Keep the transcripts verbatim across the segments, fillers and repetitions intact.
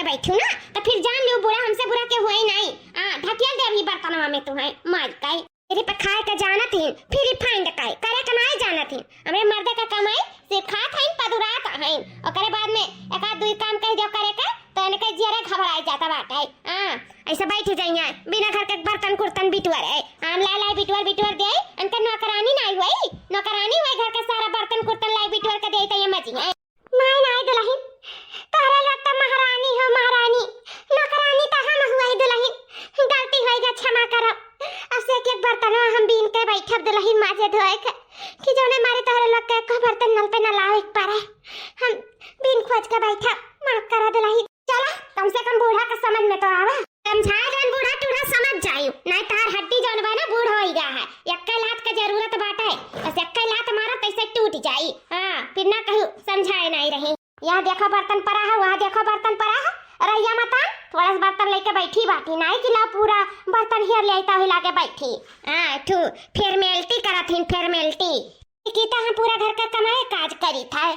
बैठू ना, तो फिर जान लियो बूढ़ा हमसे बुरा के हुआ ही नहीं। आ, ढकेल दे अभी बर्तनवा में तू है, मार काई। मेरे पे खाए का जानत ही, फिर रिफाइंड काई, करे का नहीं जानत ही। हमरे मर्दे का कमाई सिर्फ खात हईन, पदुरात हईन। ओकरे बाद में एक आध दुई काम कह दियो करे का, तो इनके जियरे घबराई जाता बाटे। हाँ, ऐसे बैठ जाइए, बिना घर के बर्तन कुर्तन बिटुअर है। आम लाई लाई बिटुअर बिटुअर दे, इनके नौकरानी नहीं हुई, नौकरानी हुई घर के सारा बर्तन कुर्तन लाई बिटुअर के दे तो ये मजी है। नहीं, नहीं दुलहिन, तोहरे लोग तो महारानी हो, महारानी, नौकरानी तो हम हुई दुलहिन, गलती होई गा, क्षमा करब। अब से एक एक बर्तनवा हम बीन के बैठब दुलहिन माजे धोए के, कि जौने मारे तोहरे लोग के एको बर्तन नल पे न लावे के पड़े। हम बीन खोज के बैठब, माफ करा दुलहिन। चला, कम से कम बूढ़ा के समझ में तो आवा। समझाए जौन बूढ़ा टूढ़ा समझ जाई, नहीं तहार हड्डी जौन बा ना बूढ़ होई गा है। एक्के लात के जरूरत बाटे, बस एक्के लात मारा तैसे टूट जाई। हाँ, फिर ना कहू समझाए नहीं रही। यहाँ देखो बर्तन पड़ा है, वहाँ देखो बर्तन पड़ा है, रहिया मतान थोड़ा सा बर्तन लेके बैठी बाटी, नहीं कि ला पूरा बर्तन हेर ले तो हिला के बैठी। हाँ, ठू फेरमेल्टी करत हिन, फेरमेल्टी। की तो हम पूरा घर का कमाए काज करी था।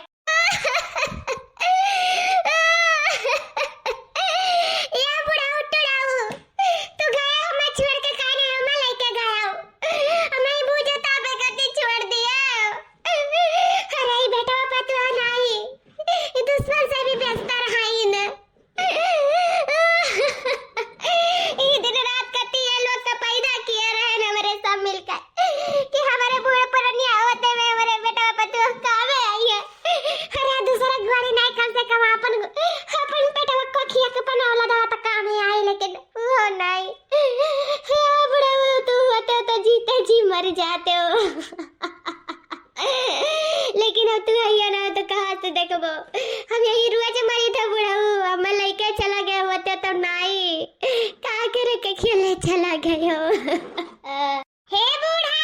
या बुढ़ाऊ टुड़ाऊ, तू गया हमें छोड़ के काहे ना हमें लेके गया? हमें बूझो तापे करती छोड़ दिया। अरे ई बेटवा पतवा नाही, ई दुश्मन से भी बेहतर हाई न। ई दिन रात कती ये लोग का पैदा किया रहे न हमरे सब मिलकर। कि हमरे बूढ़ पुरनिया होते में हमरे बेटा पतुआ कामे आई है। अरे दूसरा घड़ी नहीं, कम से कम अपन, अपन पेटवा को खिया के अपन औलाद तो कामे आई, लेकिन वो नहीं। हे बुढ़ा, वो तू होते हो तो जीते जी मर जाते हो। लेकिन अब तू आइया ना हो तो कहाँ से देखबो? हम यही रोज मरी था बुढ़ऊ, हम लइके चला गए होते तो नाई। का करे के खेले चला गए हो? हे बूढ़ा,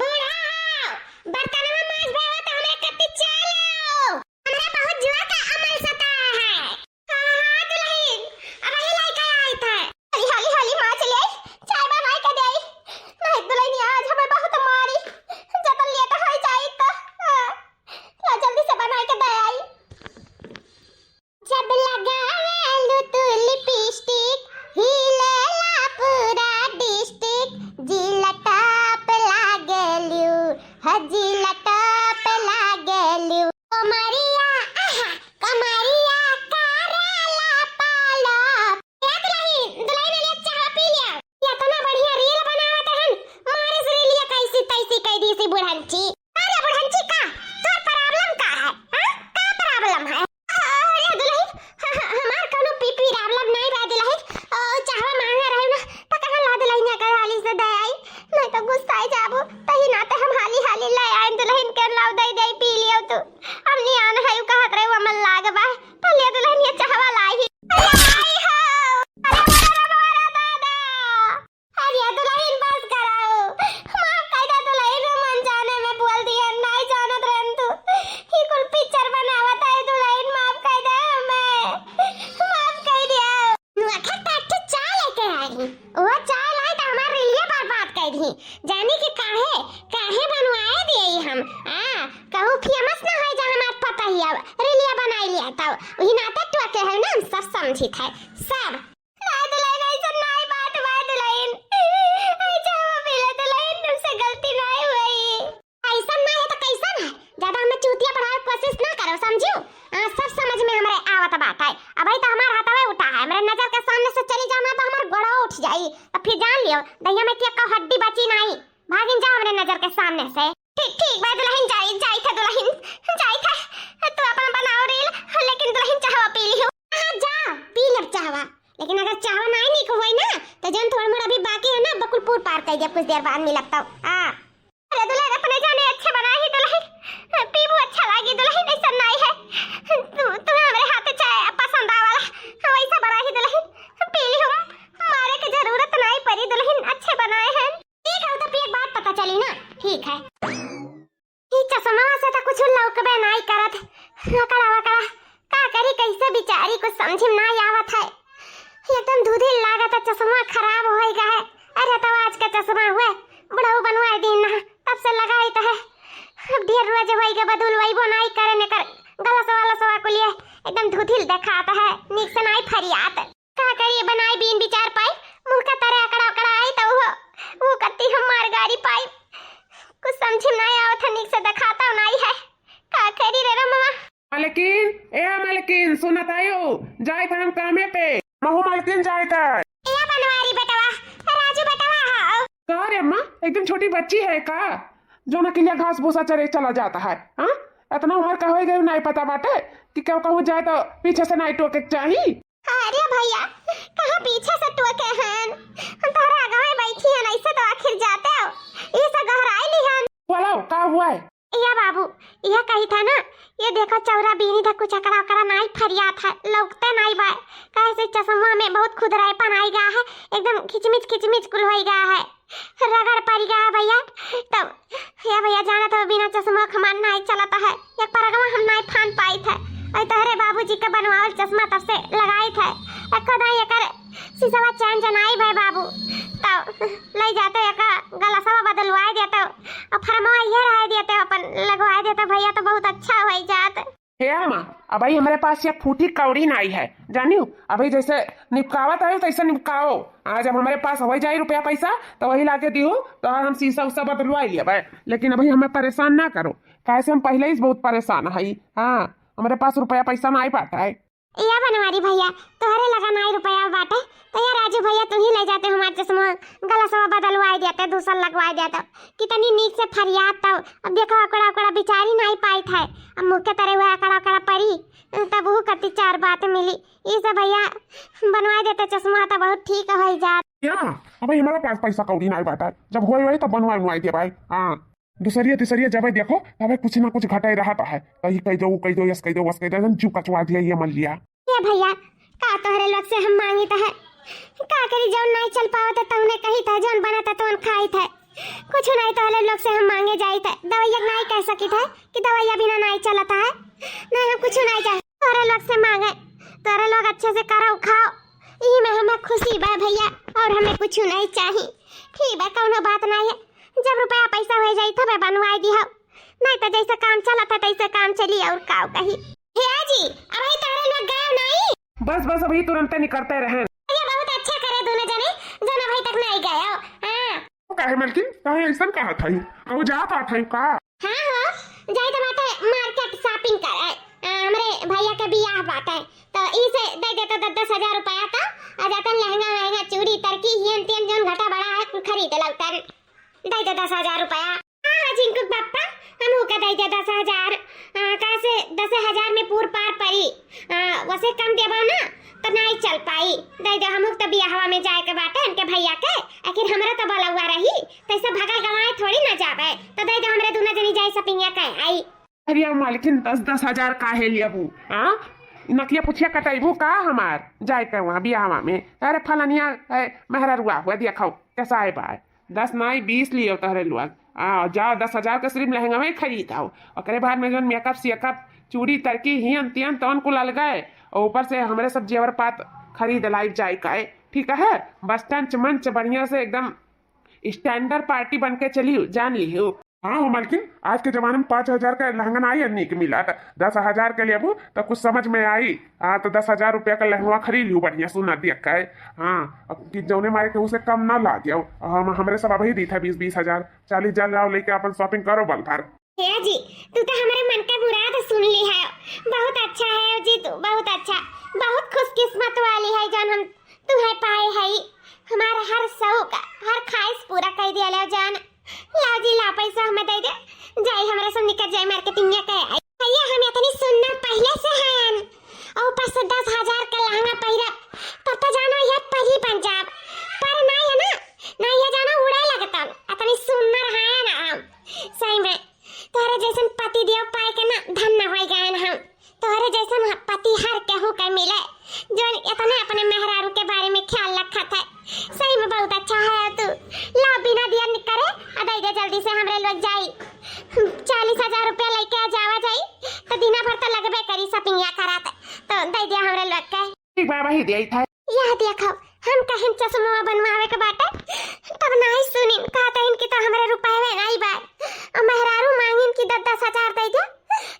बूढ़ा हो, बर्तनवा माज भवा तो हमरे कत्ती चाय ले आओ। हमरा बहुत जुआ का अमल सताया है। हाँ, हाँ, दुलहिन, अबही लइके आई था। हाली, हाली, हाली माज ले, चाय बनाई के दे। नहीं, दुलहिन, आज हमें बहुत मारी। जतन लेट हो जाई तो, हाँ, ला जल्दी से बनाई के दे आई। जब लगावेलू तू लिपस्टिक, हिलेला पूरा डिस्ट्रिक्ट। जिला टॉप लागेलू, ह जिला टॉप लागेलू। कमरिया, आहा, कमरिया करेला पालो। ए दुलहिन, दुलहिन ले चाह पी लिया। इतना बढ़िया रील बनावत हन, मारे से रीलिया कैसी तैसी कह दी सी बुढ़ंची। अरे बुढ़ंची का, तोर प्रॉब्लम का है? हाँ? का प्रॉब्लम है? अरे दुलहिन, ह-, ह-, हमार कौनो पी-, पी प्रॉब्लम नहीं बा दुलहिन। ओ, चाहवा मांगे रहे ना, तो कहाँ ला दुलहिन या घर वाली से दे आई? नहीं तो गुस्सा आई जाबो। तही नाते हम हाली हाली ले आए दुलहिन के लाओ दे दे पी लियो तू। हम नियान है, उ कहत रहे, वो मन लाग बा। पहले दुलहिन ये चाहवा लाई ही। अरे आई हो, अरे हमारा, हमारा दादा। अरे दुलहिन बस कराओ, माफ कर दे दुलहिन, हम अनजाने में बोल दिया, नहीं जानत रहन तू। ई कुल पिक्चर बनावत है दुलहिन, माफ कर दे हमें, माफ कर दिया। नुआ खट्टा चाय लेके आई, वो चाय लाई तो हमार रीलिया बर्बाद कर दी। जानी कि काहे, काहे बनवाए दिए हम, आ, कहू फेमस ना होए जा हमार पता ही अब, रीलिया बनाई लिया तब, वही नाते टोके है ना, हम सब समझी थे, सब। ना दुलहिन, ऐसा नाई बात बा दुलहिन। ऐसा हम मिले दुलहिन, तुमसे गलती नाई हुई। ऐसा ना है तो कैसन है? ज्यादा हमें चूतिया बढ़ावे के कोशिश ना करो, समझू? हाँ, सब समझ में हमरे आवत बात है। अब तो हमार हाथवे उठा है, हमरे नजर के सामने से चली जाओ ना तो हमार गोड़वा उठ जाई। तो फिर जान लियो, दहिया में के का हड्डी बची नाई। भागिन जाओ हमरे नजर के सामने से। ठीक, ठीक बा दुलहिन, जाई, जाई था दुलहिन, जाई था। तू अपन बनाओ रील, लेकिन दुलहिन चाहवा पी लियो। हाँ, जा, पी लेब चाहवा। लेकिन अगर चाहवा नाई निक होई ना, तो जौन थोड़ मोड़ अभी बाकी है ना, बकुल पूर पार कर दिया, कुछ देर बाद मिलब तब। हाँ। अरे दुलहिन, अपने जाने अच्छे बनाए ही दुलहिन, पीबू अच्छा लागी दुलहिन, ऐसा नाई है। तू, तुम्हें हमरे हाथ चाय पसंद आवाला, वैसा बनाए ही दुलहिन, पी ली हम, मारे के जरूरत नाई पड़ी दुलहिन, अच्छे बनाए हैं। ठीक है, तो फिर एक बात पता चली ना। ठीक है। ई चश्मा से तो कुछ लौकबे नाई करत। अकड़ा वकड़ा का करी, कैसे बिचारी, कुछ समझ में नाई आवत है। एकदम धुंधिल लागत है, चश्मा खराब होई गा है। अरे तो आज का चश्मा हुए, बुढ़ऊ बनवाए दीन ना, तब से लगाई तो है। अब ढेर रोज होई गा, बदलवाइबो नाई करे ने कर, गलसवा लसवा को लिए एकदम धुधिल देखात है, नीक से नाई फरियात। का करी, बनाई बीन विचार पाई, मुँह का तरे अकड़ा अकड़ा आई तो वो, वो कत्ती हम मार गारी पाई। कुछ समझ में नाई आवत है, नीक से देखात नाई है। का करी रे रमवा? मालकिन, ए मालकिन, सुनत आयो? जाइत है हम कामे पे। महू मालकिन जाइत है। ए बनवारी बेटवा, राजू बेटवा, हाँ। का रे अम्मा, एकदम छोटी बच्ची है का, जो ना किलिया घास भूसा चरे चला जाता है? हाँ, इतना उम्र का होई गई, नाई पता बाटे कि केहू कहूँ जाए तो पीछे से नाई टोके के चाही। अरे भैया, कहाँ पीछे से टोके हन? हम तोहरे आगवे बैठी हन, ऐसे तो आखिर जाते हो। ई से गहराई लिहन। बोलो, का हुआ है? या बाबू, यह कही था ना, ये देखो चौरा बीनी था, कुछ अकड़ा अकड़ा नाई फरियात है, लौकते नाई बाय। काहे से चश्मा में बहुत खुदराईपन आई गया है, एकदम खिचमिच खिचमिच कुल होई गया है, रगड़ पड़ गया है भैया। तब या भैया, जाना तो बिना चश्मा के हमार नाई चलता है, एक परगवा हम नाई फान पाई थे। और तोहरे बाबूजी के बनवावल चश्मा तब से लगाई थे, एको दाई एकर शीशवा चैन जनाई भाई बाबू। तब ले जाते एकर गलासवा बदलवाए देते, और फरमवा ये रहे देते, अपन लगवाए देते भैया, तो बहुत अच्छा हो जात। हे अम्मा, अबही हमरे पास एक फूटी कौड़ी नाई है, जानियो। अबही जैसे निपकावत आयो तैसे निपकाओ। आज जब हमरे पास हो जाई रुपया पैसा तो वही लाके दियो, तो हम शीशा उशा बदलवाई लिया भाई। लेकिन अबही हमें परेशान ना करो, काहे से हम पहले ही बहुत परेशान हई। हाँ, हमरे पास रुपया पैसा नाई बाटे। या बनवारी भैया, तोहरे लगा नाई रुपया बाटे, तो या राजू भैया, तू ही ले जाते हमार चश्मा, गलासवा बदलवाए देते, दूसर लगवाए देते। कितनी नीक से फरियाद तब। अब देखो, अकड़ा अकड़ा बिचारी नाई पाई थे, अब मुँह के तरे हुआ अकड़ा अकड़ा परी, तब वो कति चार बात मिली। ई से भैया बनवाए देते चश्मा, तो बहुत ठीक हो जात। या, अबही हमारे पास पैसा कौड़ी नाई बाटे, जब होई होई तब बनवाए बनवाए दे भाई। हाँ, दूसरिया तीसरिया जब देखो, तबे कुछ ना कुछ घटाई रहत है, कहीं कह दो, कह दो, यस कह दो, वस कह दो, एकदम जीव कचवा दिया ये मल लिया। ए भैया, का तोहरे लोग से हम मांगित है? का करी, जौन नाई चल पावत है तौने कहित है, जौन बनत है तौन खाइत है। कुछ नाई तोहरे लोग से हम मांगे जाइत है, दवाइया नाई कह सकित है कि दवाइया बिना नाई चलत है। नाई, हम कुछ नाई चाहे तोहरे लोग से मांगे, तोहरे लोग अच्छे से करो खाओ, ई में हमें खुशी बा भैया, और हमें कुछ नाई चाही। ठीक बा, कौनो बात नाई है, जब रुपया पैसा हो जाई तबे बनवाई दिहो, नाई तो जैसे काम चलत है तैसे काम चली, और काव कही। भैया जी, अबही तोहरे लोग गए नाई? बस बस, अबही तुरंते निकरते रहे। भैया बहुत अच्छा करे दोनों जने, जौन अबही तक नाई गए हो। हाँ। तो काहे मलकिन, काहे ऐसन कहत हई? कहूँ जात आत हई का? हाँ हो, जाइत बाटे market shopping करे। आ, हमरे भैया के बियाह बाटे, तो ई से दे देता दस दस हजार रुपया, तो आ जातन लहंगा वहंगा, चूड़ी तरकी, हियन तियन जौन घटा बड़ा है, कुल खरीद लौतन। दे दे दस हजार रुपया। हाँ, हाँ, झिंकू के पप्पा, हमहू के दे दे दस हजार। आ, काहे से दस हजार में पूर पार पड़ी। आ, वसे कम देबो ना, तो नाई चल पाई। दे दे, हमहू के तो बियाहवा में जाए के बाटे इनके भैया के, आखिर हमरा तो बलौआ रही, तैसे भगल गवाए थोड़ी ना जाबे। तो दे दे, हमरे दूनो जनी जाए shopping के आई। अरे मालकिन, दस दस हजार काहे लियाबू? हाँ, नकिया पुछिया कटाइबू का हमार जाए के वहाँ बियाहवा में? अरे फलनिया है, मेहररुआ हुआ, देखो कैसा है बाय। दस नाई बीस लियो तोहरे लोग। आ, जाओ, दस हजार के सिर्फ लहंगा में खरीद आओ। ओकरे बाद में जौन makeup सेकअप, चूड़ी तरकी, हियन तियन तौन कुल अलगे, और ऊपर से हमरे सब जेवर पात खरीद लाइब जाए का है, ठीक है? बस टंच मंच बढ़िया से एकदम standard party बन के चली, जान ली हो। हाँ हो मालकिन, आज के जमाने में पाँच हजार का लहंगा नाई नीक मिला, दस हजार के लेबू तो कुछ समझ में आई। हाँ, तो दस हजार रुपया का लहंगा खरीद लियो बढ़िया सुना दिया का है। हाँ, अब कि जौने मारे के उसे कम ना ला दियो। हम, हमरे सब अबही दी था बीस बीस हजार, चालीस हजार लाओ लेके अपन shopping करो बल भर। हे जी, तू तो हमरे मन का मुराद सुन ली है। बहुत अच्छा है जी तू, बहुत अच्छा, बहुत खुशकिस्मत वाली है जौन हम तुम्हें पाए है। हमार हर शौक, हर ख्वाहिश पूरा कर दिया ले जान। लाओ जी, लाओ, पैसा हमें दे दे, जाई हमरे से निकल जाई marketing के। भैया, हम इतनी सुंदर पहले से हैं, और ऊपर से दस हजार के लहंगा पहिरब, तब तो जानो ये परी बन जाब। पर ना ये ना, ना ये जानो उड़े लगतन, इतनी सुंदर है ना हम। सही में, तोहरे जैसन पति देव पाए के ना धन्य हो गए हम। तोहरे जैसन पति हर केहू के मिले, जो इतने अपने मेहरारू के बारे में ख्याल रखत है। सही में बहुत अच्छा है तू। ला बिना दिया निकरे, आ दे दे जल्दी से हमरे लोग जाई। चालीस हजार रुपया लेके आ जावा जाई, तो दिना भर तो लगबे करी shopping करात, तो दे दिया हमरे लोग के। ठीक बा, वही देइत है। यह देखो, हम कहिन चश्मा बनवावे के बाटे, तब नाई सुनिन, कहते हैं कि तो हमरे रुपये नाई बा। और मेहरारू मांगिन कि दस दस हजार दे दे,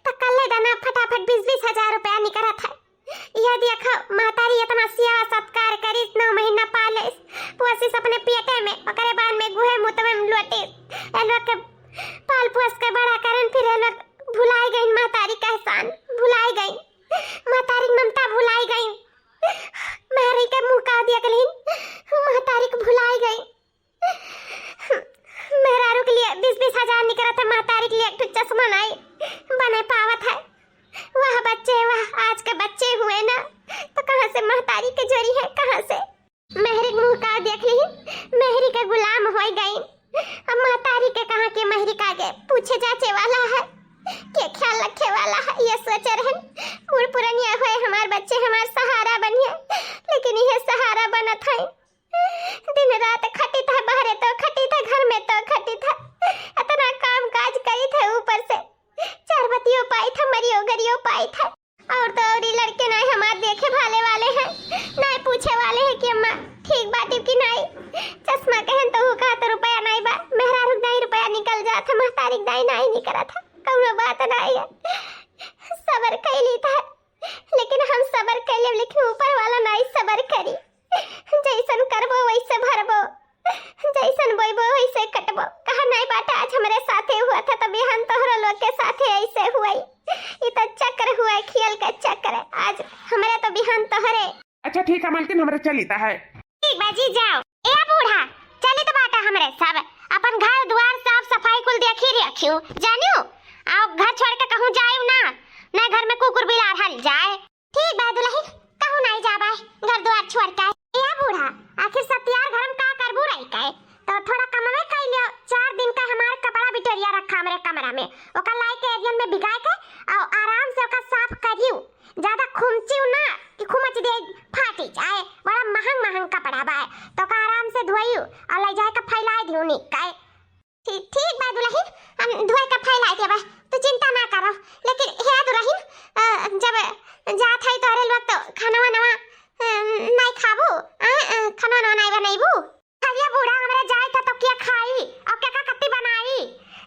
तो कल्ले दना फटाफट बीस बीस हजार रुपया निकरत है। चलो, भुलाए गई महतारी का एहसान, भुलाए गई महतारी ममता, भुलाए गई। महरी के मुँह का देख लिहिन, महतारी के भुलाए गई। मेहरारू के लिए बीस बीस हजार निकरत है, महतारी के लिए एक ठो चश्मा नाई बने पावत है। वह बच्चे, वह आज के बच्चे हुए ना, तो कहाँ से महतारी के जोरी है, कहाँ से? मेहरी के मुँह का देख लिहिन, मेहरी के गुलाम होई गई। अब महतारी के कहाँ के मेहरी का आगे पूछे जाचे वाला है, के ख्याल रखे वाला है, ये सोचे रहन। बूढ़ पुरनिया होए हमार बच्चे हमार सहारा बनिए, लेकिन यह सहारा बनत है। दिन रात खटी था, बाहरे तो खटी था, घर में तो खटी था, इतना काम काज करी था, ऊपर से चार बतियो पाई था, मरियो गरियो पाई था। और तो और ई लड़के नाई हमार देखे भाले वाले हैं, नाई पूछे वाले हैं कि अम्मा ठीक बाटी कि नाई। चश्मा कहन तो हु कहा तो रुपया नाई बा, मेहरारू के दाई रुपया निकल जात है, महतारी के दाई नाई निकलत है, कौनो बात नाई है। सबर कैली था, लेकिन हम सबर कैले, लेकिन ऊपर वाला नाई सबर करी। जैसन करबो वैसे भरबो, जैसन बोइबो वैसे कटबो। कहा नाई बाटा आज हमरे साथे हुआ था, तो बिहान तोहरो लोग के साथे ऐसे हुआ। ई तो चक्र हुआ, खेल का चक्र। आज हमरे तो बिहान तोहरे। अच्छा ठीक है मलकिन, हमरे चली त है। ठीक बा जी, जाओ। ए बूढ़ा, चली त बाटा हमरे सब। अपन घर दुआर साफ सफाई कुल देखी रखियो, जानियो। आओ घर छोड़ के कहूँ जाइब ना, ना घर में कुकुर बिलार हल जाए। ठीक बा दुलही, कहूँ नाई जाबा घर दुआर छोड़ के। ए बूढ़ा, आखिर सतियार घर में का करबू रही के? तो थोड़ा कमवे कर लियो, चार दिन का हमार कपड़ा बिटोरिया रखा हमरे कमरा में, ओका लाई के एरियन में भिगाए के और आराम से ओका साफ करियो। ज्यादा खुमचियो ना कि खुमच दे फाटी जाए, बड़ा महंग महंग कपड़ा बा, तो ओका आराम से धोइयो और ले जाए के फैलाए दियो निक के। ठीक, ठीक बा दुलही, हम धोए के फैलाए देबा, तू चिंता ना करो। लेकिन हे दुलही, अ, जब जात है तोहरे लोग तो खाना वाना, अ, नाई खाबू, अ, अ, खाना वाना नाई बनैबू? अरे बूढ़ा, हमरे जाए था तो क्या खाई और क्या का कत्ती बनाई?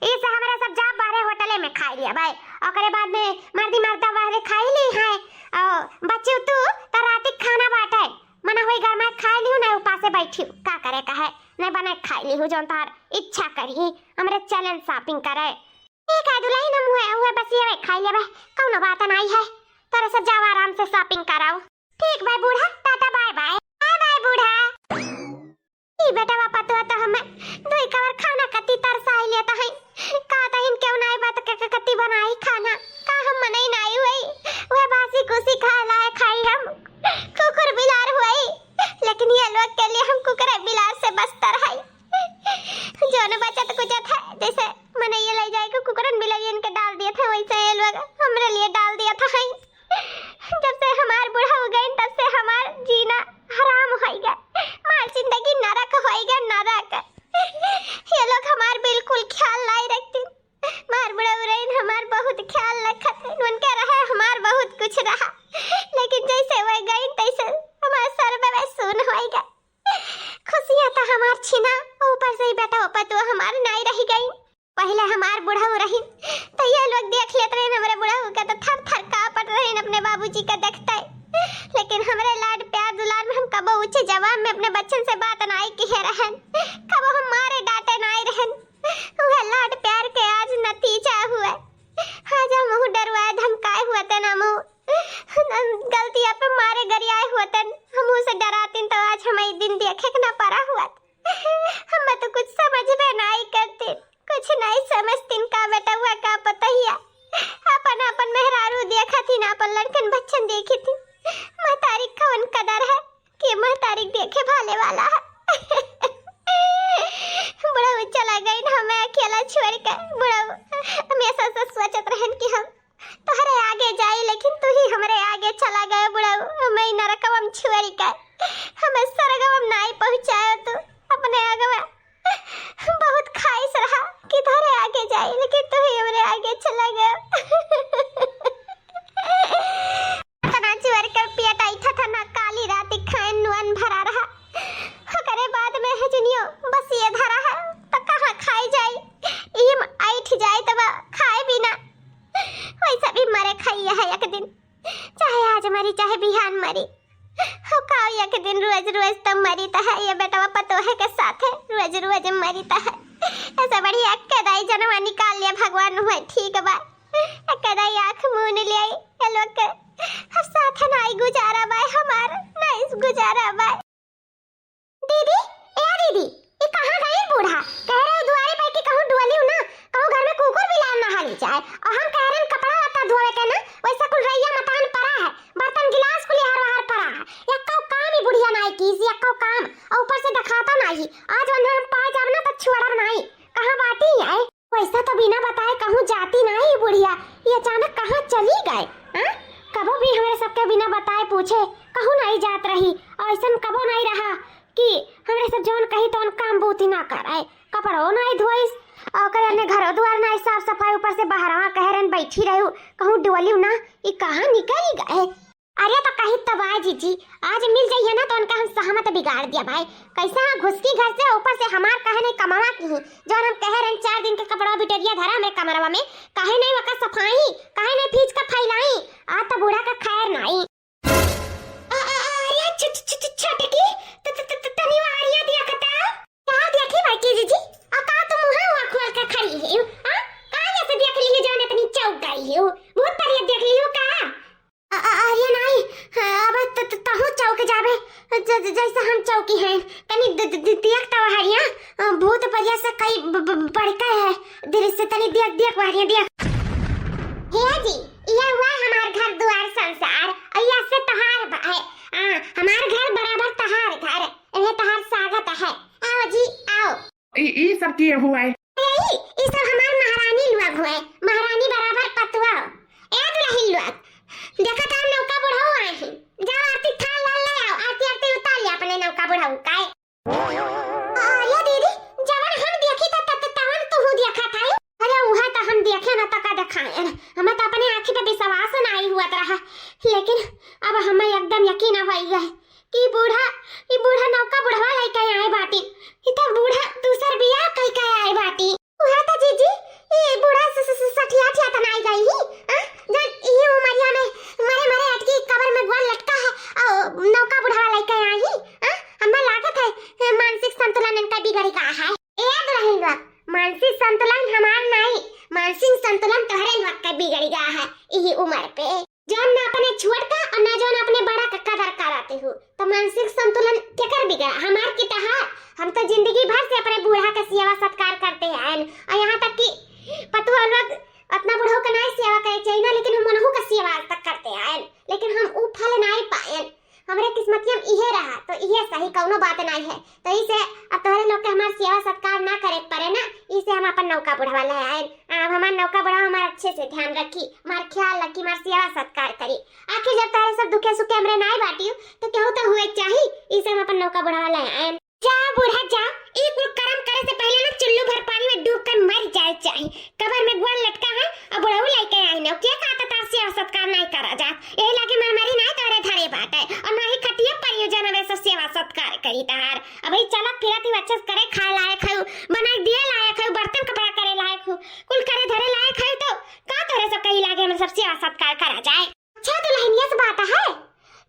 इसे हमरे सब जा बाहरे होटले में खाई लिया भाई। ओकरे बाद में मर्दी मर्दा बाहरे खाई ली है और बच्ची तू तो राती खाना बाटे, मना होई घर में खाई लियो, ना उपासे बैठी, का करे का है? नहीं बना के खाई ली हूँ, जौन तार इच्छा करी, हमरे चलन shopping करे। ठीक है दुलही, हम हुए, हुए बस ये खाई लेबे, कौनो बात नहीं है। तोरे सब जाओ आराम से shopping कराओ। ठीक बा बूढ़ा, टाटा bye bye। Bye bye बूढ़ा। ई बेटवा पतोह तो हमें दुई कवर खाना कत्ती तरसाई लेता है। का तहिन केहू नाई बात के, के कत्ती बनाई खाना, का हम मनई नाई हुई? वह बासी कुसी खा लाए खाई हम। कुकुर बिलार हुई, लेकिन ये लोग के लिए हम कुकुर बिलार से बदतर है। जौन बचत कुचत है, जैसे मनई ले जाए के कुकुरन बिलारियन के डाल दिए थे, वैसे ये लोग हमरे लिए डाल दिए थे। जब से हमार बुढ़ऊ गइन, तब से हमार जीना हराम होई गए, हमार जिंदगी नरक होई गए, नरक। ये लोग हमार बिल्कुल ख्याल नाई रखतीन। हमार बुढ़ऊ रहीन, हमार बहुत ख्याल रखत रहीन, उनके रहे हमार बहुत कुछ रहा, लेकिन जैसे वह गईन तैसे हमार सर्व सुन होई गए। खुशियाँ तो हमार छिना, ऊपर से ही बेटा पतोह हमार नाई रह गई। पहले हमार बुढ़ऊ रहीन तो ये लोग देख लेत रहीन हमरे बुढ़ऊ के, तो थर थर कांपत रहीन अपने बाबूजी के देखते। लेकिन हमरे लाड प्यार दुलार में हम कबो ऊंचे जवाब में अपने बच्चन से बात नाई किहे रहन, कबो हम मारे डांटे नाई रहन। वह लाड प्यार के आज नतीजा हुआ। आज हम मुँह डरवाए धमकाए हुआ थे ना मुँह गलतिया पे मारे गरियाए हुआ थे, हम उसे डरातीन तो आज हमें दिन देखे के ना पड़ा हुआ। हम तो कुछ समझबे नाई करतीन, कुछ नाई समझतीन का बेटवा का पतोहिया। अपन अपन मेहरारू देखतीन, अपन लड़कन बच्चन देखतीन। महतारी कौन कदर है कि महतारी देखे भाले वाला है। बुढ़ऊ चला गईन हमें अकेला छोड़ के। बुढ़ऊ हमेशा से सोचत रहन कि हम तोहरे आगे जाई, लेकिन तू ही हमरे आगे चला गए बुढ़ऊ। हमें ई नरकवा में छोड़ के, हमें सरगवा में नाई पहुँचायो तू। अपने आगवा बहुत ख्वाहिश रहा कि तोहरे आगे जाई, लेकिन तू ही हमरे आगे चला गए। तना चुअर कर पेट ऐठा था ना, काली रात खाए नुअन भरा रहा। ओकरे बाद में हजनियो बस ये धरा है, तो कहाँ खाई जाई? ईम ऐठ जाए तब खाए बिना। वैसे भी मरे खाइए है एक दिन, चाहे आज मरी चाहे बिहान मरी। हो का एक दिन रोज रोज तो मरी तो है, ये बेटवा पतोहे के साथे रोज रोज मरी तो है। ऐसे बढ़िया के दाई जनवा निकाल लिया भगवान हुए, ठीक बा। जाए। और हम कह रहे हैं कपड़ा लत्ता धोवे के ना, वैसा कुल रैया मतान परा है, बर्तन गिलास कुल हर वहर परा है, यक्को काम ही बुढ़िया नाई कीस, यक्को काम, और ऊपर से दिखाता नाई। आज वन्हा हम पाए जाब ना तो छोड़ब नाई, कहाँ बाटी है। वैसा तो बिना बताए कहूँ जाती नाई बुढ़िया, ये अचानक कहाँ चली गए? हाँ? कबो भी हमरे सबके बिना बताए पूछे कहूँ नाई जात रही, और ऐसन कबो नाई रहा कि हमरे सब जौन कही तौन काम बूती ना करे, कपड़ो नाई धोइस, और ओकर अन्य घरो दुआर नाई साफ सफाई, ऊपर से बहरवा कह रहन बैठी रहू, कहूँ डोलियो ना, ई कहाँ निकल गए? अरे तो कही तब आए जीजी, आज मिल जाइए ना तो उनका हम सहमत बिगाड़ दिया भाई। कैसे हाँ घुसकी घर से, ऊपर से हमार कहे नहीं कमावा की ही, जौन हम कहे रहन चार दिन के कपड़वा बिटोरिया धरा हमरे कमरवा में, काहे नहीं ओकर सफाई, काहे नहीं फींच के फैलाई, आ तो बूढ़ा का खैर नाई। अ, अ, अ, अरे छ-, छ-, छ-, छ-, छोटकी, त-, त-, त-, त-, तनी वारिया दिया कता। का देखी बड़की जीजी? आ का तुम मुँह हुआ खोल के खड़ी है? आ? का जैसे देख ली है जान इतनी चौक गई है? भूत प्रेत देख ली हो का? अ, अ, अरे नाई, हाँ, अब त-, त-, तहूँ चौक जाबे, ज-, ज-, जैसे हम चौकी हैं। तनी द-, द-, द-, देख तो हरिया, अ, भूत प्रेत से कई ब-, ब-, बढ़ के है दृश्य, तनी देख, देख हरिया, देख। हे जी, ये हुआ हमार घर दुआर संसार, और ये से तहार बा है। आ, हमार घर बराबर तहार घर, इन्हें तहार स्वागत है। आओ जी, आओ। ई, ई सब किए हुआ है? ए, ई, ई सब हमार महारानी लोग हुए, महारानी बराबर पतुआ। ए दुलहिन लोग, देखा था नौका बुढ़ऊ आए हैं, जाओ आरती थाल लाल ले आओ, आरती आरती उतार ले अपने नौका बुढ़ऊ का। अरे दीदी, जवन हम देखी त, त, त, तवन तुहू देखा था। अरे उहे त हम देखे न त का देखाएन, हमें त अपने आँखी पे विश्वास नाई हुआ रहा, लेकिन अब हमें एकदम यकीन हो गया है कि बूढ़ा, ई बूढ़ा नौका बुढ़वा लइके आए बाटी, ई त बूढ़ा दूसर बियाह कइके आए बाटी। उहे त जीजी, ई बूढ़ा स-, स-, स-, सठिया ठिया त नाई गई ही, आ? जन ई उमरिया में मरे मरे अटकी कबर में गोड़ लटका है, और नौका बुढ़वा लइके आई ही, आ? हमें लागत है, ए, मानसिक संतुलन इनका बिगड़ गया है। ए दुलहिन लोग, मानसिक संतुलन हमार नाई, मानसिक संतुलन तोहरे लोग का बिगड़ गया है, यही उम्र पे। जौन ना अपने छोट का और ना जौन अपने बड़ा का कदर कराते हो, तो मानसिक संतुलन केकर बिगड़ा, हमार की तहार? हम तो जिंदगी भर से अपने बूढ़ा का सेवा सत्कार करते आएन, और यहाँ तक कि पतुआ लोग अपना बूढ़ा का नाई सेवा करे चाहिए ना, लेकिन हम उनहू का सेवा आज तक करते आएन, लेकिन हम ऊ फल नाई पाएन। हमरे किस्मतिया में इहे रहा, तो इहे सही, कौनो बात नाई है। तो इसे अब तोहरे लोग के हमार सेवा सत्कार ना करे के पड़े ना, इसे हम अपन नौका बुढ़वा ले आएन। अब हमार नौका बुढ़वा हमार अच्छे से ध्यान रखी, हमार ख्याल रखी, हमार सेवा सत्कार करी। आखिर जब तोहरे सब दुखे सुखे हमरे नाई बाटियो, तो केहू तो हुए चाही, इसे हम अपन नौका बुढ़वा ले आएन। जा बूढ़ा जा, ई कुल करम करे से पहले ना चुल्लू भर पानी में डूब कर मर जाए चाही। कबर में गोड़ लटका है, अब बुढ़ऊ लइके आई न, के कहता तार सेवा सत्कार नाई करा जात? यही लागे मरमरी नाई तोहरे धरे बाटे, और ना ही खटिया परियो जन हमें सब सेवा सत्कार करी तार। अब ही चलत फिरत ही अच्छे से करे खाए लायक है, बनाई दिए लायक है, बर्तन कपड़ा करे लायक हो, कुल करे धरे लायक है, तो का तोहरे सब कही लागे हमें सब सेवा सत्कार करा जाए? अच्छा दुलहिनिया से बात है,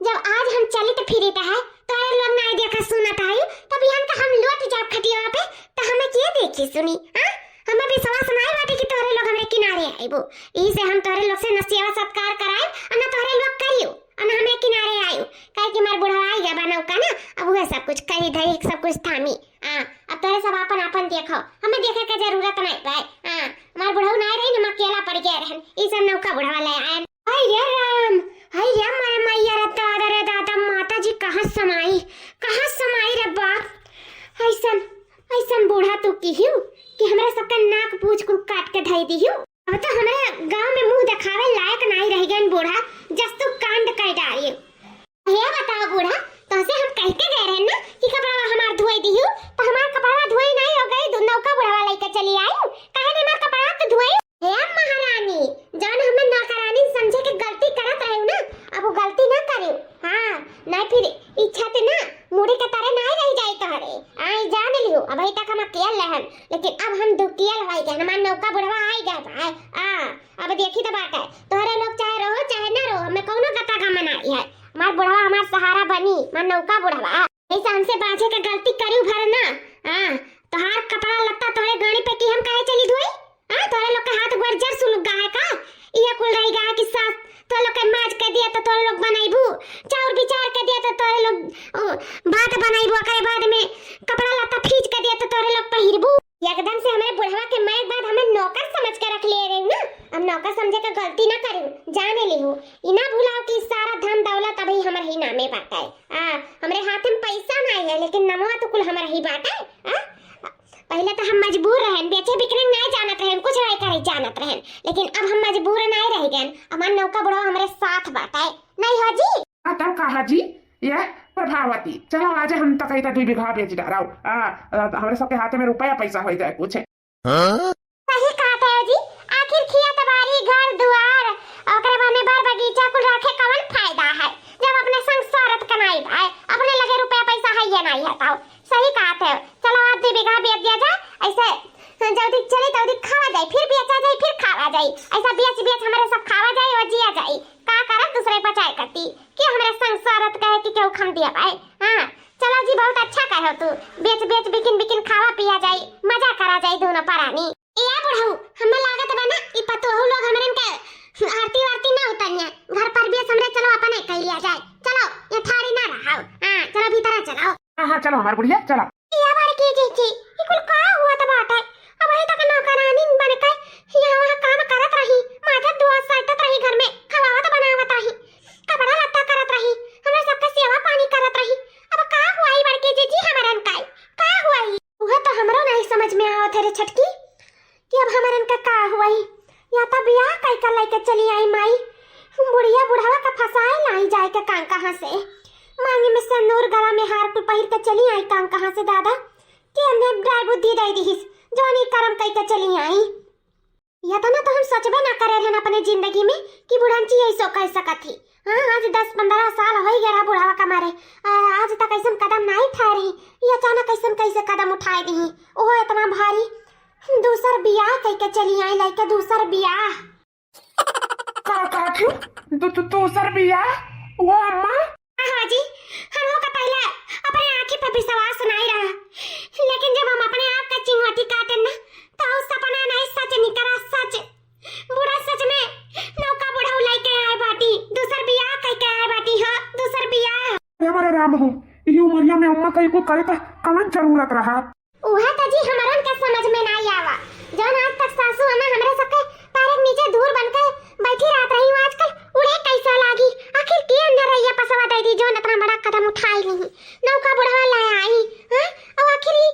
जब आज हम चलित फिरित है, तोहरे लोग नाई देखा सुनत है, तब यहाँ का हम लौट जाब खटियावा पे, तो हमें के देखी सुनी, हाँ? हमें विश्वास नाई बाटे कि तोहरे लोग हमरे किनारे आइबो। यही से हम तोहरे लोग से न सेवा सत्कार कराए, और न तोहरे लोग करियो, और न हमरे किनारे आयो। काहे कि हमार बुढ़वा आई गया बा नौका ना, अब वह सब कुछ करी धरी, सब कुछ थामी। हाँ, अब तोहरे सब आपन आपन देखो, हमें देखे के जरूरत नाई बा। हाँ, हमार बुढ़ऊ नाई रही, हम अकेला पड़ गया रहन, ई सब नौका बुढ़वा ले आए। हाय रे राम, हाय रे मोरे मैया रे दादा रे दादा, माता जी कहाँ समाई, कहाँ समाई रे बाप। ऐसन, ऐसन बूढ़ा तू किहियो कि हमरा सबका नाक पूछ कुल काट के धई दिहियो। अब तो हमरा गांव में मुंह दिखावे लायक नाई रह गए बूढ़ा, जस तू कांड कर डारियो। हे बताओ बूढ़ा, तोहसे हम कह के गए रहे ना कि कपड़ा हमार धोए दिहियो, तो हमार कपड़ा धोए नाई हो गई, दू नौका बुढ़वा लइके चली आई, काहे नहीं हमार कपड़ा तो धोए? हे महारानी, जौन हमें नौकरानी समझे के गलती करत रहे ना, अब वो गलती ना करे। हाँ, नहीं फिर ई छत ना मुड़ी के तरे नहीं रह जाई तोहरे। आई जान लियो, अभी तक हम अकेल रहन, लेकिन अब हम दुकियल हो गए, हमार नौका बुढ़वा आई गए भाई। आ, अब देखी तो बात है, तोहरे लोग चाहे रहो चाहे ना रहो, हमें कौनो गता का मनाई है। हमार बुढ़वा हमार सहारा बनी, हमार नौका बुढ़वा। ऐसे हमसे बाझे के गलती करी भर ना। हाँ, तोहार कपड़ा लत्ता तोहरे गाड़ी पे की हम काहे चली धोई? हाँ, तोहरे लोग के हाथ गोड़ जर सुलग गा है का? इहे कुल रही गा है कि सास तोहरे लोग के माज के दिया तो तोहरे लोग बनाइबू, चाउर बिचार के दिया तो तोहरे लोग, ओ, भात बनाइबू, ओकरे बाद में कपड़ा लत्ता फींच के दिया तो तोहरे लोग पहिरबू। एकदम से हमरे बुढ़वा के मरे के बाद हमें नौकर समझ के रख लिए रही ना। हम नौका समझे के गलती ना करू, जाने लिहू। ई ना भुलाओ कि सारा धन दौलत अभी हमरे ही नामे बाटे। आ, हमरे हाथ में पैसा नाई है, लेकिन नमवा तो कुल हमरे ही बाटे। आ? पहिले तो हम मजबूर रहन, बेचे बिकने नाई जानत रहन, कुछ नाई करे जानत रहन, लेकिन अब हम मजबूर नाई रह गए। हमार नौका बुढ़वा हमरे साथ बाटे, नहीं हो जी? आ, तब कहा जी, ये प्रभावती, चलो आज हम तक इधर दुई बीघा बेच डाराओ। आ, आ, हमरे सबके हाथ में रुपया पैसा हो जाए कुछ। हाँ? सही कहत है जी, आखिर खिया तबारी, घर दुआर, ओकरे बाद में बाग बगीचा कुल रखे कवन फायदा है, जब अपने संग स्वार्थ कमाई भाई, अपने लगे रुपया पैसा है या नहीं है, बताओ। सही कहत है, चलो आज दो बीघा बेच दिया जाए, ऐसे जल्दी चली तो खावा जाए, फिर बेचा जाए, फिर खावा जाए, ऐसा बेच बेच हमारे सब खावा जाए और जिया जाए, का करब दूसरे बचाए करती कि हमारे संग स्वार्थ कहे कि केहू खम दिया भाई। हाँ, चलो जी, बहुत अच्छा कहो तू। बेच बेच, बिकिन बिकिन खावा पिया जाई, मजा करा जाई दोनों परानी। ए बुढ़ऊ, हमें लागत बा ना, ई पतोहू लोग हमरन के आरती वारती ना उतरिए। घर पर बेस हमरे चलो अपने कह लिया जाए। चलो, ये ठाड़ी ना रहो। हाँ, चलो भीतर चलो। हाँ, हाँ, चलो हमार बुढ़िया, चलो। ए बड़की जीजी, ई कुल का हुआ त बाटे? अब वही तक नौकरानी बन के यहाँ वहाँ काम करत रही, माजत धोवत साइतत रही, घर में खवावत बनावत रही, कपड़ा लत्ता करत रही, हमरा सबके सेवा पानी करत रही। अब का हुआ ई बड़की जीजी हमरन का? का हुआ ई? उहे तो हमरो नहीं समझ में आवत है रे छटकी, कि अब हमरन का का हुआ ई? या तो बियाह कई कर लेके चली आई माई, बुढ़िया बुढ़वा का फंसाए लाई जाए के कां कहाँ से? मांगी में सिंदूर, गला में हार कुल पहिर के चली आई कां कहाँ से दादा? कि अन्ने बुद्धि दे दिहिस, जौन ई करम कई के चली आई। यतना तो हम सोचबे ना करे रहन अपने जिंदगी में कि बुढ़ंची ऐसो कह सकत ही। हाँ, आज दस पन्द्रह साल होइ गया रहा बुढ़ावा का मारे, आ, आज तक ऐसन कदम नाई उठाए रही। ये अचानक ऐसन कैसे कदम उठाए दी? ओहो इतना भारी। दूसर बियाह कई के चली आई लइके, दूसर बियाह। का कहत हूँ? दू-, दू-, दूसर बियाह? वो अम्मा? हाँ जी, हमहू का पहले अपने आँखी पे विश्वास नाई रहा, लेकिन जब हम अपने आप का चिंगोटी काटेन ना, तो उ सपना नाई सच निकरा, सच। बूढ़ा सच में नौका बुढ़ऊ लइके आए बाटी, दूसर बियाह कइके आए बाटी, हाँ, दूसर बियाह। अरे हमारे राम हो, यही उमरिया में अम्मा कहीं को करे का कवन जरूरत रहा? उहे त जी हमरन के समझ में नाई आवा, जौन आज तक सासू अम्मा हमरे सबके पैर के नीचे धूर बन के बैठी रहत रही, वो आजकल उड़े कैसे लागी? आखिर के अंदर रहिया पसवा दे दी, जौन इतना बड़ा कदम उठाई नहीं, नौका बुढ़वा ले आई, हाँ? और आखिर ई,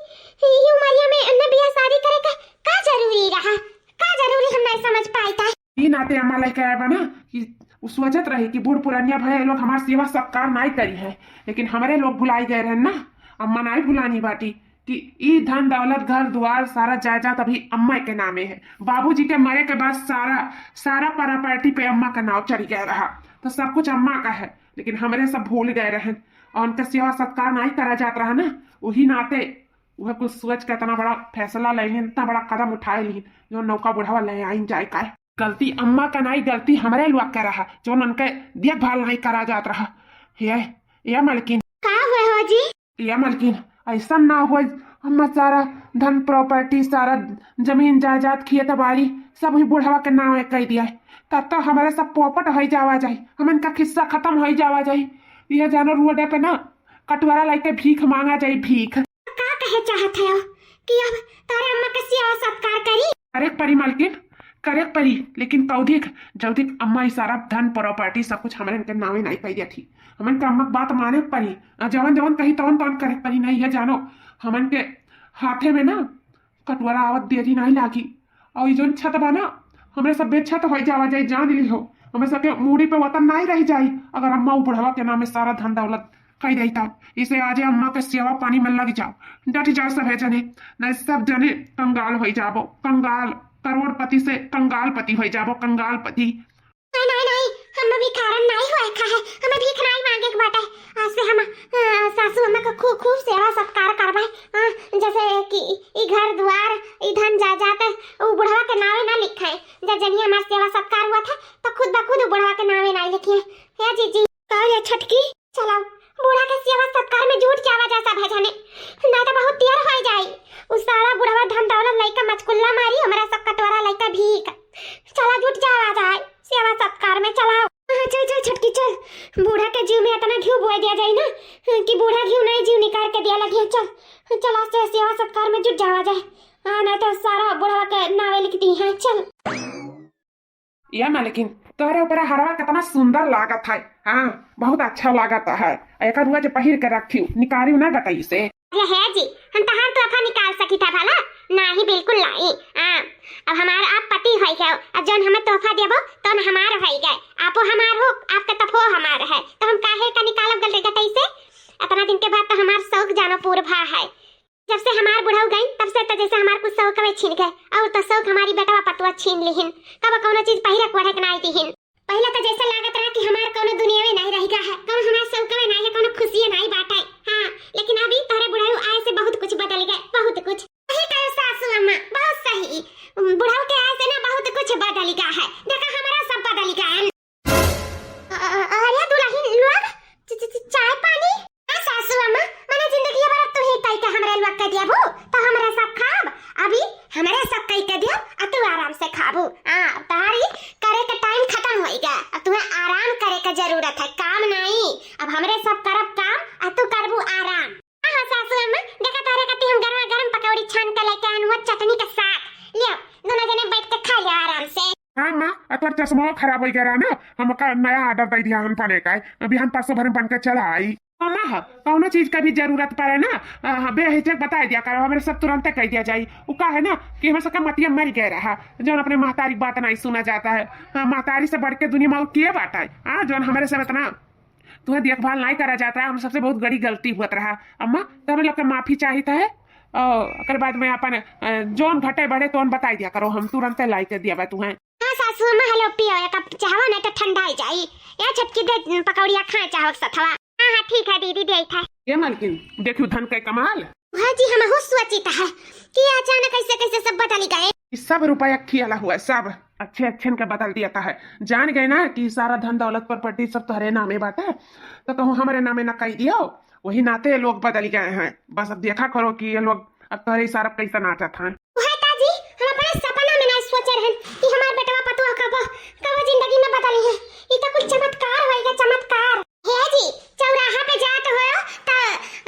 ई, ई उमरिया में अन्ने बियाह शादी करे का का जरूरी रहा? का जरूरी हम नहीं समझ पाई था। ई नाते अम्मा लेके आए बा ना कि उ सोचत रही कि बूढ़ पुरानिया भए लोग हमार सेवा सत्कार नाई करी है, लेकिन हमरे लोग भुलाई गए रहन ना। अम्मा नाई भुलानी बाटी कि ई धन दौलत, घर दुआर, सारा जायदाद अभी अम्मा के नामे है। बाबूजी के मरे के बाद सारा, सारा प्रॉपर्टी पे अम्मा का नाव चढ़ गया रहा, तो सब कुछ अम्मा का है, लेकिन हमरे सब भूल गए रहन और उनका सेवा सत्कार नाई करा जात रहा ना। वही नाते उहे कुछ सोच के इतना बड़ा फैसला ले लिहिन, इतना बड़ा कदम उठाए लिहिन, जो नौका बुढ़ावा ले आइन जाए का। गलती अम्मा का नाई, गलती हमरे लोग के रहा, जो उनके देखभाल नाई करा जात रहा। ये, ये मलकिन। का हुए हो जी? ये मलकिन, ऐसा ना हो, अम्मा सारा धन प्रॉपर्टी, सारा जमीन जायदाद, खेत बाड़ी सब ही बुढ़ावा के नावे कह दिया है। तब तो हमारे सब पोपट हो जावा जाए, हमन का खिस्सा खत्म हो जावा जाए। ये जानो रोडे पे ना कटोरा लेके भीख मांगा जाई, भीख। का कहे चाहत है कि अब तारे अम्मा के सेवा सत्कार करी? करे के परी मालकिन, करे के परी, लेकिन कौधिक जौधिक अम्मा ई सारा धन प्रॉपर्टी सब कुछ हमरे के नावे नाई कह दिया थी। हमन के अम्मा के बात माने के परी, आ जवन जवन कही तवन तवन करे के परी। नहीं है जानो, हमन के हाथे में ना कटोरा आवत देरी नाई लागी। और ई जौन छत बा ना, हमरे सब बेछत हो जावा जाई, जान ली हो। हमरे सबके मूड़ी पे वतन नाई रह जाई, अगर अम्मा उ बुढ़वा के नामे सारा धन दौलत कह देता। इसे आजे अम्मा के सेवा पानी में लग जाओ, डट जाओ सभे जने, नहीं सब जने कंगाल हो जाबो, कंगाल, करोड़पति से कंगालपति हो जाबो, कंगालपति। नहीं, नहीं, नहीं, हम भिखारन नहीं होए का है, हमें भीख नहीं मांगे के बाटे। आज से हम, अ, सासू अम्मा का खूब, खूब सेवा सत्कार करबे, अ, जैसे कि ई घर दुआर, ई धन जायदाद, उ बुढ़वा के नावे ना लिखे। जब जनिया हमार सेवा सत्कार हुआ था, तो खुद ब खुद उ बुढ़वा के नावे ना लिखे। हे जीजी। का रे छटकी? चलो, बूढ़ा के सेवा सत्कार में जुट जावा जा सब है जने, नहीं तो बहुत देर हो जाई। उ सारा बुढ़वा धन दौलत लइका मचकुल्ला मारी, हमरा सब कटोरा लइका भीख। चला जुट जावा जाए सेवा सत्कार में, चला। हाँ, चल, चल छटकी चल, बूढ़ा के जीव में इतना घी बोए दिया जाए ना कि बूढ़ा घी नहीं जीव निकाल के दिया लगी है। चल, चला से सेवा सत्कार में जुट जावा जाए, हाँ, नहीं तो सारा बुढ़वा के नावे लिख दी है। चल। ये मालकिन, तोहरे ऊपर हरवा कितना सुंदर लागत है। हाँ, बहुत अच्छा लागत है। एकर रोज पहिर के रखियो, निकारियो ना गटई से। अरे हे जी, हम तहार तोहफा निकाल सकी था भला? नाही, बिल्कुल नाही। हाँ, अब हमार आप पति होई गए, अब जौन हमें तोहफा देबो, तौन हमार होई गए। आपो हमार हो, आपका तफो हमार है, तो हम काहे का निकालब गल-, गटई से? इतना दिन के बाद तो हमार शौक जानो पूर भा है। जब से हमार बुढ़ऊ गई, तब से तो जैसे हमार कुछ शौकवे छीन गए, और तो शौक हमारी बेटवा पतुआ छीन लिहिन। कब कौनो चीज पहिरे के ओढ़े के नाई दिहिन। पहले तो जैसे लागत रहा कि हमार कौनो दुनियावे नाई रह गया है, कौनो हमार शौकवे नाई है, कौनो खुशिये नाई बाटे। हाँ, लेकिन अभी तोहरे बुढ़ऊ आए से बहुत कुछ बदल गए, बहुत कुछ। सही कहो सासू अम्मा, बहुत सही। बुढ़ऊ के आए से ना बहुत कुछ बदल गया है। देखा, हमारा सब बदल गया है। अ-, अ-, अरे दुलहिन लोग, च-, च-, च-, चाय पानी? हाँ सासू अम्मा, मने जिंदगी भर तू ही कई के हमरे लोग के दियाबू, तो हमरे सब खाब। अभी हमरे सब कई के दियो, आ तू आराम से खाबू। हाँ, तारी करे के टाइम खत्म होई गया, अब तुम्हें आराम करे के जरूरत है, काम नहीं। अब हमरे सब करब काम, आ तू करबू आराम। हाँ, हाँ सासू अम्मा, देखा तोहरे कती हम गरमा गरम पकौड़ी छान के लेके आन हुआ चटनी के साथ। लियो, दोनों जने बैठ के खा लियो आराम से। हाँ माँ, आ तोर चश्मा खराब हो गया रहा ना, हमका नया order दे दिया हन बने का, बिहान परसों भर में बन के चला आई। हाँ माँ, हाँ, कौनो चीज का भी जरूरत पड़े ना, आ, हाँ, बेहिचक बताई दिया करो, हमरे सब तुरंते कह दिया जाई। वो का है ना कि हमरे सबका मतिया मर गया रहा, जौन अपने महतारी की बात नहीं सुना जाता है। हाँ, महतारी से बढ़ के दुनिया में और के बात है? हाँ, जौन हमरे सब इतना तुम्हें देखभाल नहीं करा जाता है, हम सबसे बहुत बड़ी गलती हुआ रहा। अम्मा, तो हमें लोग का माफी चाहिए है। और ओकर बाद में अपन, अ, जौन घटे बढ़े तौन बताई दिया करो, हम तुरंते लाई के दिया बा तुम्हें। हाँ सासू अम्मा, हेलो पियो, एक कप चाहवा नहीं तो ठंडा ही जाई। या छोटकी दे पकौड़िया खाए चाहो के सथवा। हाँ, हाँ, ठीक है दीदी, दे था। ये मालकिन, देखियो धन के कमाल। हाँ जी, हम हूँ सोचित है कि अचानक कैसे कैसे सब बदल गए। ई सब रुपया खियाला हुआ, सब अच्छे अच्छे इनका बदल दिया था है। जान गए ना कि सारा धन दौलत प्रॉपर्टी सब तोहरे नामे बाटे, तो कहूँ हमरे नामे ना कह दियो। वही नाते ये लोग बदल गए हैं। बस अब देखा करो कि ये लोग अब तोहरे इशारा कैसे नाचत हैं। वह ताजी, हम अपने सपना में ना सोचे रहन कि हमार बेटवा पतुआ कब, कब जिंदगी में बदली है। ई तो कुछ चमत्कार होएगा, चमत्कार। हे जी, चौराहा पे जात हो त,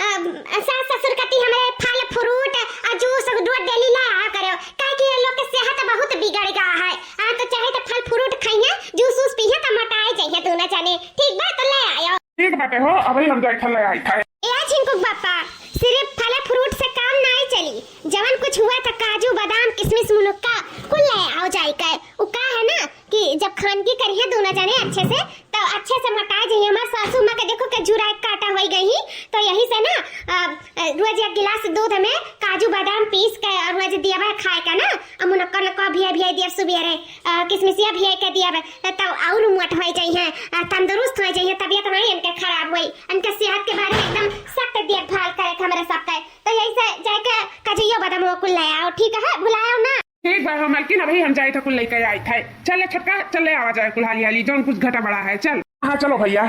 अ, सास ससुर कती हमरे फल फ्रूट आ जूस रोज डेली ले आया करो, काहे कि ये लोग के सेहत बहुत बिगड़ गया है। आ तो चाहे तो फल फ्रूट खाइए, जूस वूस पीहे त मोटाए जाइए दोनों जने। ठीक बा, तो ले आयो। ठीक बाटे हो, अबही हम जाई ले आई था। ए झिनकुक बापा, सिर्फ फल फ्रूट से काम नाई चली, जवन कुछ हुआ था काजू बादाम किशमिश मुनक्का कुल ले आओ जाए के। उ का है ना कि जब खानगी करिए दोनों जने अच्छे से, तो अच्छे से मोटा जाइए। हमार सासू माँ के देखो के जुराई काटा होई गई, तो यही से ना, अ, अ, रोज एक गिलास दूध में काजू बादाम पीस के और रोज दिया बा खाए का ना, और मुनक्का नक्का भिया भिया दिया सुबेरे, अ, किशमिशिया भिया के दिया बा, तो और मोट होई जाइए, अ, तंदुरुस्त होई जाइए, तबियत नहीं इनके खराब होई, इनके सेहत के बारे में एकदम सख्त देखभाल करे के हमरे सब के। तो यही से जाके काजुइयो बादाम वो कुल ले आओ, ठीक है, भुलाओ ना। ठीक बा हो मलकिन, अबही हम जाइत है कुल लेके आइत है। चल ले छोटका, चल ले आवा जाए कुल हाली हाली, जौन कुछ घटा बड़ा है, चल। हाँ चलो भैया।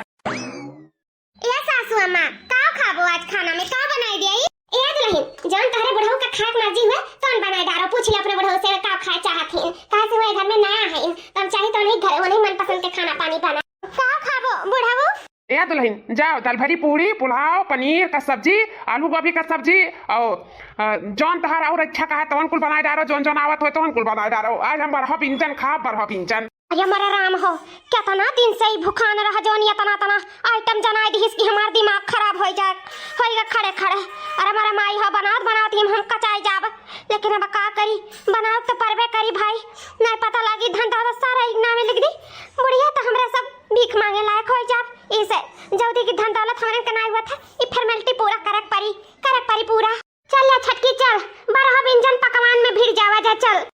ए सासू अम्मा, का खाबो आज खाना में, का बनाई दिया? ए दुलहिन, जौन तोहरे बुढ़ऊ का खाए के मर्जी हुए, तौन बनाई डारो। पूछ ले अपने बुढ़ऊ से का खाए चाहत हैं, काहे से वह घर में नया है, तो हम चाही तो उन्हीं घर, उन्हीं मनपसंद के खाना पानी बना। का खाबो बुढ़ऊ? ए दुलहिन, जाओ, दाल भरी पूरी, पुलाव, पनीर का सब्जी, आलू गोभी का सब्जी, और, अ, जौन तहार और अच्छा कहा तवन कुल बनाए डारो, जौन जौन आवत हो तवन कुल बनाए डारो। आज हम बरहा व्यंजन खाब, बरहा व्यंजन। अरे मोरे राम हो, केतना दिन से ई भुखान रहा, जौन एतना एतना आइटम जनाई दिहिस कि हमार दिमाग खराब होई जाए, होई गा खड़े खड़े। अरे मोरे माई हो, बनावत बनावत ही हम कचाई जाब, लेकिन अब का करी, बनावत तो परबे करी भाई, नहीं पता लागी धन दौलत सारा एक नामे लिख दी, बुढ़िया तो हमरा सब भीख मांगे लायक हो जाब। इसे जल्दी की धन दौलत हमरे के नाई हुआ था, ई फॉर्मेलिटी पूरा करक परी, करक परी पूरा। चल ले छटकी चल, बरहा व्यंजन पकवान में भिड़ जावा जा, चल।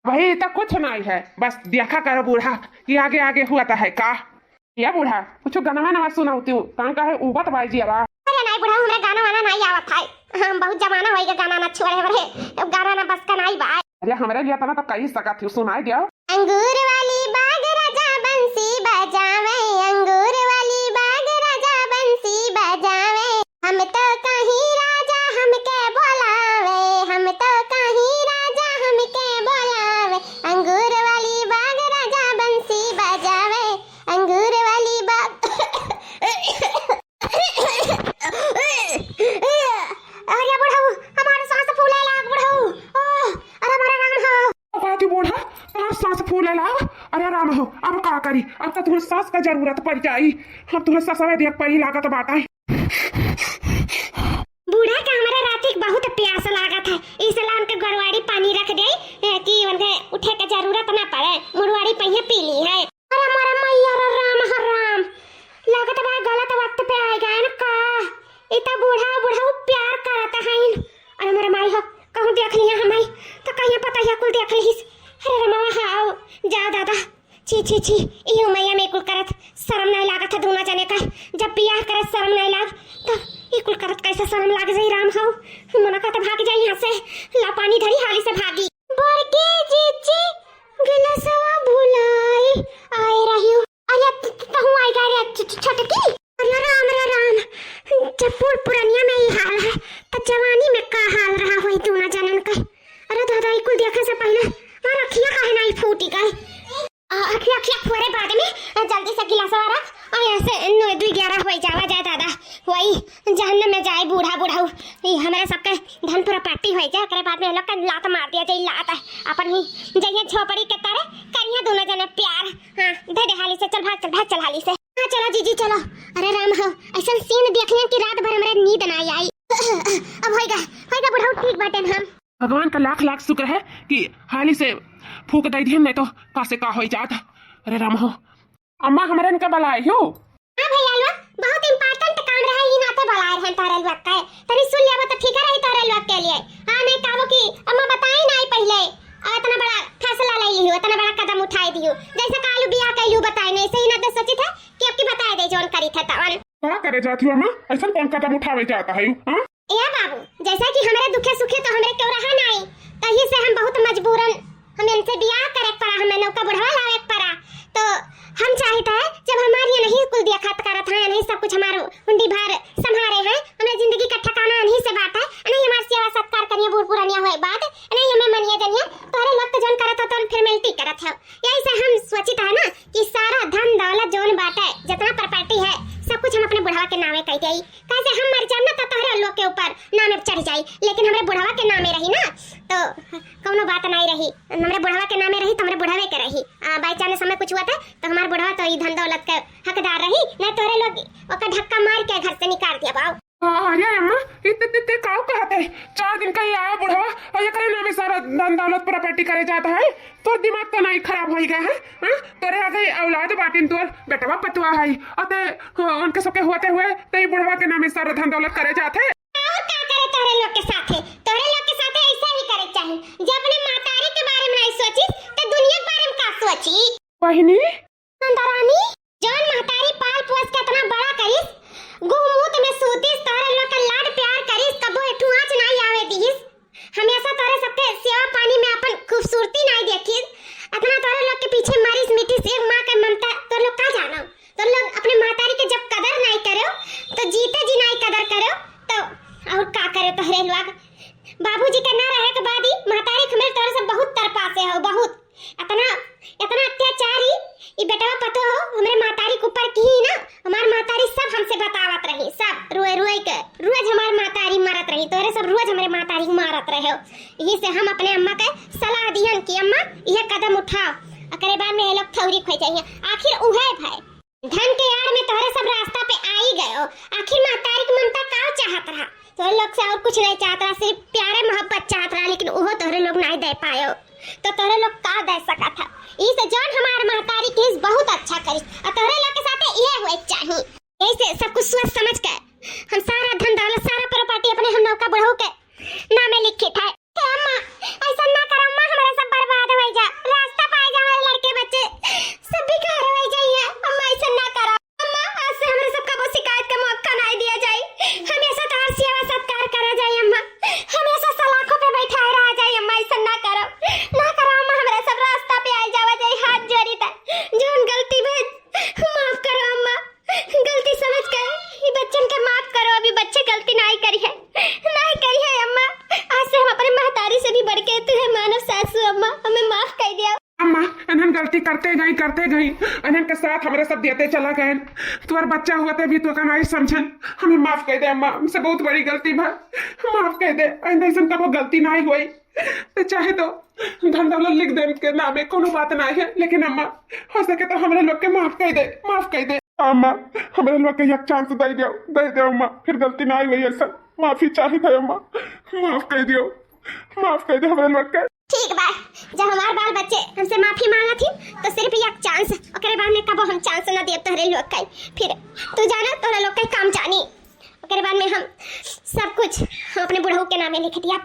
भाई, इतना कुछ नहीं है, बस देखा करो बूढ़ा कि आगे आगे हुआ तो है का। या बूढ़ा, कुछ गनवा नवा सुनाऊ तू, तन का है उबत बाई जी अब। अरे नहीं बूढ़ा, हमरा गाना वाना नहीं आवत है, हम बहुत जमाना होई गया गाना ना छोड़े बरे, अब गाना ना बस का नहीं बा। अरे हमरे लिए तना तो कही सकत हूँ, सुनाई दियो। अंगूर वाली बाग राजा बंसी बजावे, अंगूर वाली बाग राजा बंसी बजावे। हम तो कहीं राजा हमके बोलावे, हम तो कहीं राजा हमके बोलावे। अंगूर वाली बाग राजा बंसी बजावे, अंगूर वाली बाग। अरे बुढ़ऊ, हमार सांस फूले लाग बुढ़ऊ। ओह, अरे हमारा राम हो। बाकी बूढ़ा, तोर सास फूले लाग। अरे राम हो, अब का करी, अब तो तुहरे सास का जरूरत पड़ जाई। अब तुहरे ससवे देख पड़ी लागत बाटे। बूढ़ा के हमरा राती के बहुत प्यास लागत है, इसलिए उनके गरवाड़ी पानी रख दे, ए, कि उनके उठे के जरूरत ना पड़े, मुड़वाड़ी पहिए पी ली है। अरे मोरे मैया रे राम, हर राम, लागत बा गलत वक्त पे आ गए न का। ई तो बूढ़ा बुढ़ऊ प्यार करत हईन। अरे मोरे माई हो, कहूँ देख लिया हम आई, तो कहिया पता है कुल देख लीस। अरे रमवा, हाँ, जाओ दादा। छी, छी, छी, इहो मैया में कुल करत शर्म नहीं लागत है दूना जने का। जब बियाह करत शर्म नहीं लाग, तो ई कुल करत कैसे शर्म लाग जाई राम हो। मना का तो भाग जाई यहाँ से। ला पानी धरी हाली से भागी। बड़के जीजी गिलसवा भुलाई आए रही हूँ। अरे त-, त-, तहूँ आई गए रे छ-, छ-, छोटकी। अरे राम रे राम, जब बूढ़ पुरनिया में ई हाल है, त जवानी में का हाल रहा होई दूना जनन के। अरे दादा, ई कुल देखे से पहले हमार अखियाँ काहे नाई फूटी गए। आ, अखियाँ, अखियाँ फोरे बाद में, आ, जल्दी से गिलासवा रख, और यहाँ से नौ दुई ग्यारह होई जावा जाए दादा, वही जहन्नम में जाए बूढ़ा बुढ़ऊ। ई हमारे सबके धन प्रॉपर्टी होई जाए, ओकरे बाद में लोग का लात मार दिया जाए, लात। अपन ही जइया झोपड़ी के तारे, करिया दूना जने प्यार। हाँ, दे दे हाली से, चल भाग, चल भाग, चल हाली से। हाँ, चलो जीजी, चलो। अरे राम हो, ऐसन सीन देखियन कि रात भर हमरे नींद ना आई। अब होइगा, होइगा बुढ़ऊ, ठीक बाटेन हम। भगवान का लाख लाख शुक्र है कि हाली से फूक दे दिहन, नहीं तो का से का होई जात। अरे राम हो, अम्मा हमरे इनका बुलाए हो। हाँ भैया लोग, बहुत important काम रहा, ई नाते बुलाए रहन तोहरे लोग के। तनी सुन लेबो तो ठीक रही तोहरे लोग के लिए। हाँ, नहीं कहबो कि अम्मा बताई नहीं पहले, और इतना बड़ा फैसला ले लियो, इतना बड़ा कदम उठाए दियो। जैसे कालू बियाह कैलू बताए नहीं, सही ना तो सोचित है कि अब की बताए दे जौन करी थे तवन। का करे जात हो अम्मा? ऐसा कौन कदम उठावे जाता है यू, हाँ? ए बाबू, जैसा कि हमरे दुखे सुखे तो हमरे केहू रहा नाई, तही से हम बहुत मजबूरन हम इनसे बियाह करे के पड़ा, हमें नौका बुढ़वा लावे के पड़ा। तो हम चाहित है, जब हमार ये नहीं कुल देखत करत हैं, नहीं सब कुछ हमार हुंडी भार संभारे हैं, हमरे जिंदगी का ठिकाना नहीं से बात है, नहीं हमार सेवा सत्कार करिए बूढ़ पुरानिया हुए बाद, नहीं हमें मनिए जनिए, तोहरे लोग तो जौन करत हो तो फिर मिलती करत हो। यही से हम सोचित है ना कि सारा धन दौलत जौन बाटे, जितना प्रॉपर्टी है, सब कुछ हम अपने बुढ़वा के नामे कह देई। कैसे हम मर जाब ना तो तोहरे लोग के ऊपर नामे चढ़ जाई, लेकिन हमरे बुढ़वा के नामे रही ना तो कौनो बात नहीं रही। हमरे बुढ़वा के नामे रही तो हमरे बुढ़वे के रही। आ, by chance हमें कुछ हुआ था तो हमार बुढ़वा तो ई धन दौलत के हकदार रही, नहीं तोहरे लोग ओकर धक्का मार के घर से निकाल दिया बाऊ। हाँ, अरे अम्मा, इतने ते काव कहत है? चार दिन का ही आया बुढ़वा और एकरे नामे सारा धन दौलत प्रॉपर्टी करे जाता है। तोर दिमाग तो नहीं खराब होई गया है, हाँ? तोरे आगे औलाद बाटिन, तोर बेटवा पतवा है, और ते, हाँ, उनके सबके होते हुए ते बुढ़वा के नामे सारा धन दौलत करे जात है। और का करे तोहरे लोग के साथे? तोहरे लोग के साथे ऐसा ही करे के चाही। जे अपने महतारी के बारे में नहीं सोचिस, तो दुनिया के बारे में का सोची? बहिनी, नंदरानी, जौन महतारी पाल पोस के इतना बड़ा करिस, गुहमूत में सूतिस, तोहरे लोग के लाड प्यार करिस, कबो एक ठो आँच नाई आवे दिहिस। हमेशा तोहरे सबके सेवा पानी में अपन खूबसूरती नाई देखिस। इतना तोहरे लोग के पीछे मरिस मिटिस, एक माँ के ममता तोहरे लोग का जानो? तोहरे लोग अपने महतारी के जब कदर नाई करो, तो जीते जी नाई कदर करो, तो और का करे तोहरे लोग? बाबूजी के ना रहे के बाद ही महतारी के हमरे तोहरे सब बहुत तरपासे हो, बहुत। इतना, इतना अत्याचारी ई बेटवा पतो हो हमरे महतारी के ऊपर की ना, हमार महतारी सब हमसे बतावत रही, सब रोए रोए के। रोज हमार महतारी मरत रही, तोहरे सब रोज हमरे महतारी के मारत रहे हो। यही से हम अपने अम्मा के सलाह दिहन कि अम्मा, यह कदम उठाओ, ओकरे बाद में ये लोग थौरी खो जाइए। आखिर उहे भाई धन के आड़ में तोहरे सब रास्ता पे आई गयो। आखिर महतारी के ममता का चाहत रहा? तोहरे लोग से और कुछ नहीं चाहत रहा, सिर्फ प्यारे मोहब्बत चाहत रहा, लेकिन उहो तोहरे लोग नहीं दे पायो। तो तोहरे लोग का दे सकत है? ई से जौन हमार महतारी किस बहुत अच्छा करिस, और तोहरे लोग के साथे इहे हुए के चाही। यही से सब कुछ सोच समझ के हम सारा धन दौलत, सारा प्रॉपर्टी अपने हम नौका बुढ़ऊ के नामे लिखित है। हे अम्मा, ऐसा ना करो अम्मा, हमारे सब बर्बाद हो जा, रास्ता पाए जा हमारे लड़के बच्चे, सब बेकार हो जाइए अम्मा, ऐसा ना करो अम्मा, आज से हमारे सब कबो शिकायत का मौका नहीं दिया जाए, हमेशा तोहार सेवा सत्कार करा जाए अम्मा, हमेशा सलाखों पे बैठाए रहा जाए अम्मा, ऐसा ना करो, ना करो अम्मा, हमारे सब रास्ता पे आए जावा जाए, हाथ जोड़ी तक जौन गलती भई माफ करो अम्मा। गलती समझ के ई बच्चन के माफ करो, अभी बच्चे गलती नाई करी है, नाई करी है अम्मा। आज से हम अपने महतारी से भी बढ़ के तुहे मानब सासू अम्मा, हमें माफ कर दिया। अम्मा, इन्हन गलती करते गई, करते गई, इन्हन के साथ हमरे सब देते चला गए। तोर बच्चा हुआ ते भी तो का नाई समझन, हमें माफ कर दे अम्मा, हमसे बहुत बड़ी गलती भा, माफ कर दे, आइंदा ऐसन कबो गलती नाई होई। तो चाहे तो धन दौलत लिख दे इनके नामे, कोनो बात ना है, लेकिन अम्मा, हो सके तो हमरे लोग के माफ कर दे, माफ कर दे। अम्मा, हमरे लोग के एक चांस दे दो, दे दो अम्मा, फिर गलती ना हुई ऐसा, माफी चाहिए था अम्मा, माफ कर दियो, माफ कर दे हमरे लोग के। ठीक बा, जब हमार बाल बच्चे हमसे माफी मांगत ही तो सिर्फ एक चांस, ओकरे बाद में कबो हम चांस ना देब तोहरे लोग के। फिर तू जाना, तोहरे लोग के काम जानी। ओकरे बाद में हम सब कुछ हम अपने बुढ़ऊ के नामे लिख दिया।